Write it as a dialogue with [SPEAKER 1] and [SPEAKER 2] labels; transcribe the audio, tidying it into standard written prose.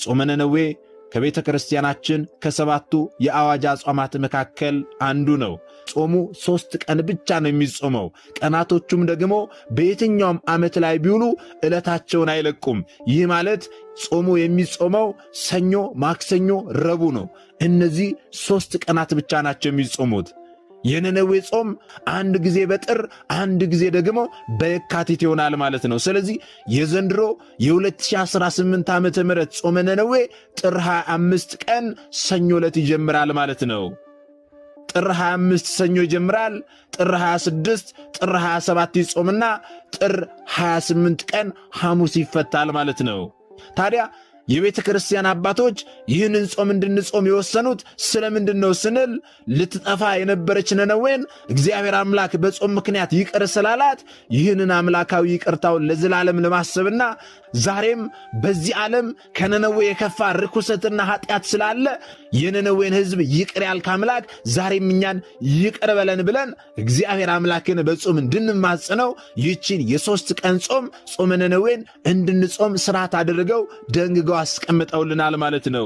[SPEAKER 1] ጾመ ነነዌ ከቤተ ክርስቲያናችን ከሰባቱ የአዋጅ አጽዋማት መካከል አንዱ ነው። ጾሙ 3 ቀን ብቻ ነው የሚጾመው። ቀናቶቹም ደግሞ በየትኛውም ዓመት ላይ ቢውሉ ዕለታቸውን አይለቁም። ይህ ማለት ጾሙ የሚጾመው ሰኞ፣ ማክሰኞ፣ ረቡዕ ነው። እነዚህ 3 ቀናት ብቻ ናቸው የሚጾሙት። የነነዌ ጾም አንድ ጊዜ በጥር አንድ ጊዜ ደግሞ በየካቲት ይሆናል ማለት ነው። ስለዚህ የዘንድሮ የ2018 ዓመተ ምህረት ጾመ ነነዌ ጥር 25 ቀን ሰኞ ዕለት ይጀምራል ማለት ነው። ጥር 25 ሰኞ ይጀምራል። ጥር 26፣ ጥር 27 ይጾምና ጥር 28 ቀን ሐሙስ ይፈታል ማለት ነው። ታዲያ የቤተ ክርስቲያን አባቶች ይህንን ጾም እንድንጾም የወሰኑት ስለምንድን ነው ስንል ልትጠፋ የነበረች ነነዌን እግዚአብሔር አምላክ በጾም ምክንያት ይቅር ስላላት ይህንን አምላካዊ ይቅርታውን ለዘላለም ለማሰብና ዛሬም በዚህ ዓለም ከነነዌ የከፋ ርኩሰትና ኃጢአት ስላለ የነነዌን ሕዝብ ይቅር ያልክ አምላክ ዛሬም እኛን ይቅር በለን ብለን እግዚአብሔር አምላክን በጾም እንድንማጽነው ይህችን የ3 ቀን ጾም ጾመ ነነዌን እንድንጾም ስርዓት አድርገው ደንግገው አስቀምጠውልናል ማለት ነው።